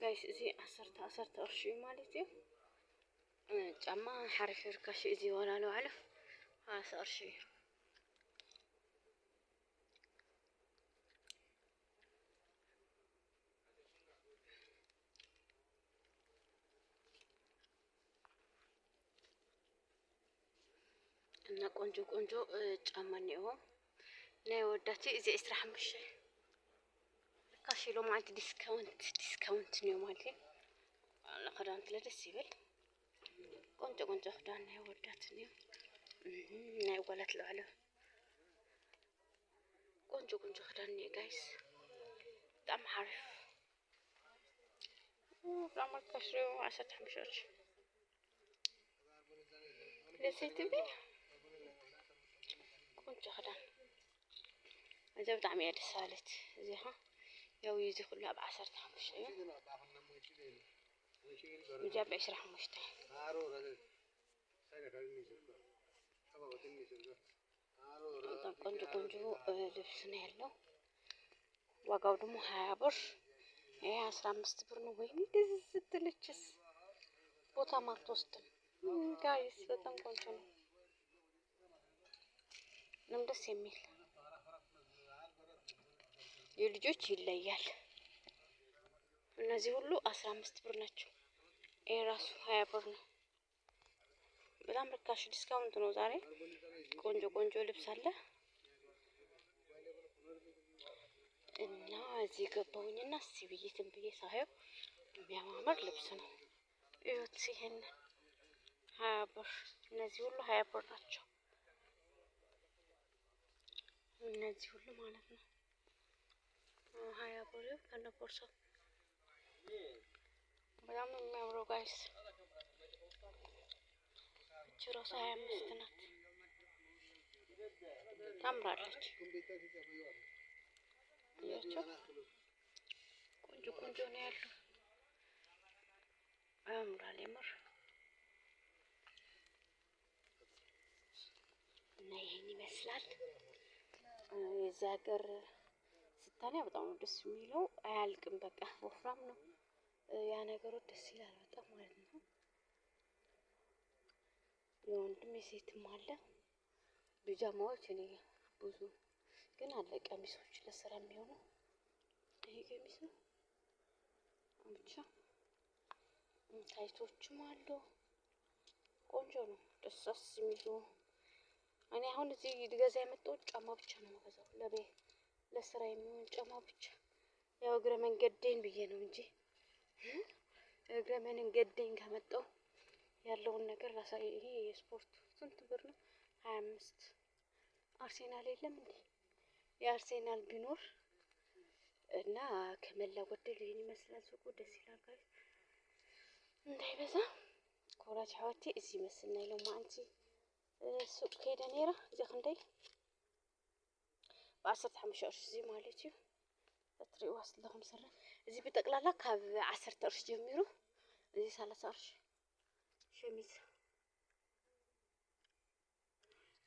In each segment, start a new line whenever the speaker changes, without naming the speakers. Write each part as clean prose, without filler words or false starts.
Guys፣ እዚ 10 10 ቅርሺ እዩ ማለት እዩ። ጫማ ሓሪፍ ርካሽ እዩ። እዚ ዋላ ንባዕሉ 50 ቅርሺ እዩ። እና ቆንጆ ቆንጆ ጫማ እኒአዎ ናይ ወዳቲ። እዚ 25 ርካሽ ኢሎ ማለት discount እኒኦ ማለት እዩ። ክዳን ስለ ደስ ይብል፣ ቆንጆ ቆንጆ ክዳን ናይ ወዳት እኒኦ፣ ናይ ጓላት ልዕለ ቆንጆ ቆንጆ ክዳን እኒኦ guys። ብጣዕሚ ሓሪፍ፣ ብጣዕሚ ርካሽ እዩ። 15 ቅርሺ ደስ ትብል ቆንጆ ክዳን። እዚኣ ብጣዕሚ እያ ደስ በሃሊት። እዚኻ ያው እዚ ኩሉ ኣብ 15 እዩ። እዚኣ ብ25። በጣም ቆንጆ ቆንጆ ልብስ ነው ያለው። ዋጋው ደግሞ 20 ብር፣ ይሄ 15 ብር ነው። ወይኔ እንደዚህ ስትልችስ ቦታም አትወስድም። Guys፣ በጣም ቆንጆ ነው። ምንም ደስ የሚል የልጆች ይለያል። እነዚህ ሁሉ 15 ብር ናቸው። ይሄ ራሱ 20 ብር ነው። በጣም ርካሽ discount ነው ዛሬ። ቆንጆ ቆንጆ ልብስ አለ እና እዚህ ገባሁኝና እስቲ ብዬ ዝም ብዬ ሳየው የሚያማምር ልብስ ነው። እዩት፣ ይሄን 20 ብር። እነዚህ ሁሉ 20 ብር ናቸው። እነዚህ ሁሉ ማለት ነው 20 ብር ከነ ቦርሳው። በጣም ነው የሚያምረው guys። እቺ ራሱ 25 ናት። ታምራለች። እያቸው ቆንጆ ቆንጆ ነው ያለው። ያምራል የምር። እና ይሄን ይመስላል። የዚህ ሀገር ስታንያ በጣም ነው ደስ የሚለው። አያልቅም፣ በቃ ወፍራም ነው ያ ነገሩ፣ ደስ ይላል በጣም ማለት ነው። የወንድም የሴትም አለ። ቢጃማዎች እኔ ብዙ ግን አለ። ቀሚሶች ለስራ የሚሆኑ፣ ይሄ ቀሚስ ነው ብቻ። ታይቶችም አሉ። ቆንጆ ነው፣ ደስ ደስ የሚሉ። እኔ አሁን እዚህ ልገዛ የመጣሁት ጫማ ብቻ ነው የምገዛው፣ ለቤት ለስራ የሚሆን ጫማ ብቻ። ያው እግረ መንገዴን ብዬ ነው እንጂ እግረ መንገዴን ከመጣሁ ያለውን ነገር ላሳይ። ይሄ የስፖርቱ ስንት ብር ነው? 25። አርሴናል የለም እንዴ? የአርሴናል ቢኖር። እና ከመላ ጎደል ይህን ይመስላል ሱቁ። ደስ ይላል guys። እንዳይበዛ ክቡራት ኣሕዋተይ፣ እዚ ይመስል ናይ ሎማዓንቲ ሱቅ ከይደ ነይረ። እዚ ክንደይ? ብ15 ቅርሺ እዚ ማለት እዩ። እትሪእዋ ዘለኹም ስረ እዚ ብጠቅላላ ካብ 10 ቅርሺ ጀሚሩ። እዚ 30 ቅርሺ ሸሚዝ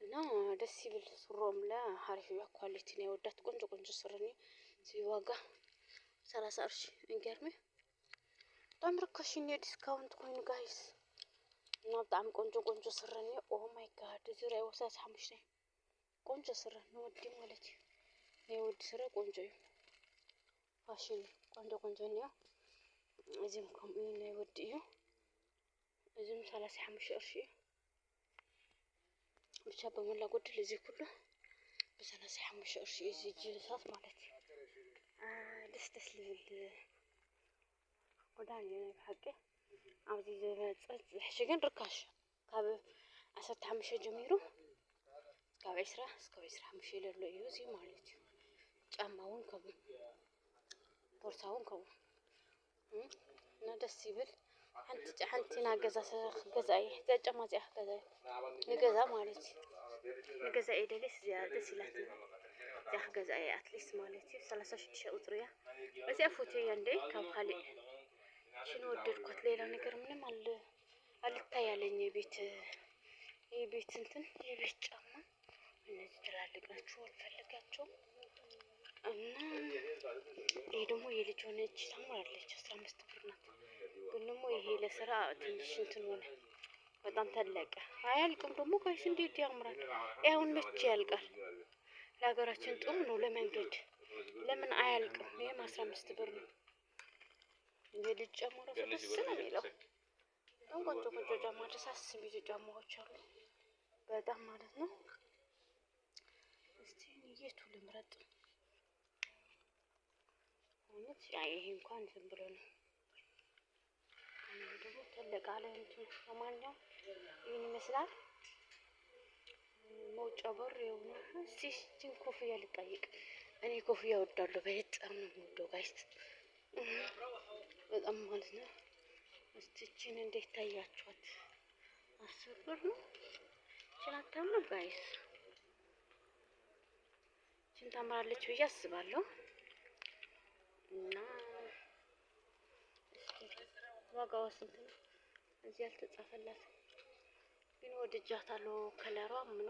እና ደስ ይብል። ሱሮም ለ ሓሪፍ እዩ quality። ናይ ወዳት ቆንጆ ቆንጆ ስረ እኒኦ። እዚ ዋጋ 30 ቅርሺ እንገርሚ፣ በጣም ርካሽ እኒኦ discount ኮይኑ guys። እና ብጣዕሚ ቆንጆ ቆንጆ ስረ እኒኦ። Oh my God፣ እዚ ርአይዎ፣ 35። ቆንጆ ስረ ንወዲ ማለት እዩ። ናይ ወዲ ስረ ቆንጆ እዩ፣ ፋሽን ቆንጆ ቆንጆ እኒኦ። እዚም ከምኡ እዩ፣ ናይ ወዲ እዩ። እዚም 35 ቅርሺ እዩ። ብቻ በሞላ ጎደል እዚ ኩሉ ብ35 ቅርሺ እዩ። እዚ ጂንሳት ማለት እዩ። ደስ ደስ ዝብል ክዳን እዩ ናይ ብሓቂ። ኣብዚ ዝበፅሕ ዝሕሽ ግን ርካሽ ካብ 15 ጀሚሩ፣ ካብ 20 እስካብ 25 ዘሎ እዩ እዚ ማለት እዩ። ጫማ እውን ከምኡ፣ ቦርሳ እውን ከምኡ እና ደስ ይብል። ሓንቲ ሓንቲ ና ገዛ ክገዛ እየ፣ እዛ ጫማ እዚኣ ክገዛ እየ ንገዛ ማለት እዩ። ንገዛ እየ ደልየስ፣ እዚኣ ደስ ኢላትኒ፣ እዚኣ ክገዛ እየ at least ማለት እዩ። 36 ቁፅሪ እያ እዚኣ። ፎቶ እያ እንደ ካብ ካሊእ ሽን ወደድኳት። ሌላ ነገር ምንም አለ አልታይ ያለኝ። የቤት እንትን የቤት ጫማ እነዚህ ትላልቅ ናቸው፣ አልፈልጋቸውም። እና ይሄ ደግሞ የልጅ ሆነች ታምራለች። 15 ብር ናት። ግን ደግሞ ይሄ ለስራ ትንሽ እንትን ሆነ፣ በጣም ተለቀ። አያልቅም ደግሞ guys፣ እንዴት ያምራል! አሁን መቼ ያልቃል? ለሀገራችን ጥሩ ነው ለመንገድ ለምን አያልቅም? ይሄም 15 ብር ነው። የልጅ ጫማ ራሱ ደስ ነው የሚለው። በጣም ቆንጆ ቆንጆ ጫማ፣ ደሳስ የሚሉ ጫማዎች አሉ በጣም ማለት ነው። እስቲ የቱ ልምረጥ? እውነት ይሄ እንኳን ዝም ብሎ ነው። ደግሞ ትልቅ አለ እንትኑ። ለማንኛውም ይህን ይመስላል። መውጫ በር የሆነ እስቲ ይህችን ኮፍያ ልጠይቅ። እኔ ኮፍያ እወዳለሁ፣ በጣም ነው የምወደው guys፣ በጣም ማለት ነው። እስቲ ይህችን እንዴት ታያችኋት? 10 ብር ነው። ይህችን አታምርም guys? ይህችን ታምራለች ብዬ አስባለሁ። እና እስኪ ዋጋዋ ስንት ነው? እዚህ አልተጻፈላትም፣ ግን ወድጃታለሁ። ከለሯ ምኗ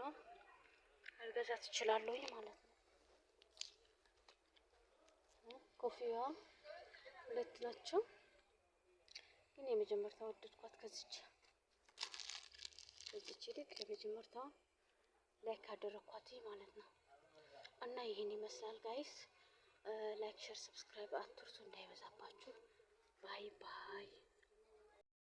ልገዛት እችላለሁኝ ማለት ነው። ኮፍያዋ ሁለት ናቸው፣ ግን የመጀመሪያዋ ወደድኳት። ከዚች ይልቅ የመጀመሪያዋ like አደረኳት ማለት ነው። እና ይህን ይመስላል guys። Like፣ share፣ subscribe አትርሱ እንዳይበዛባችሁ።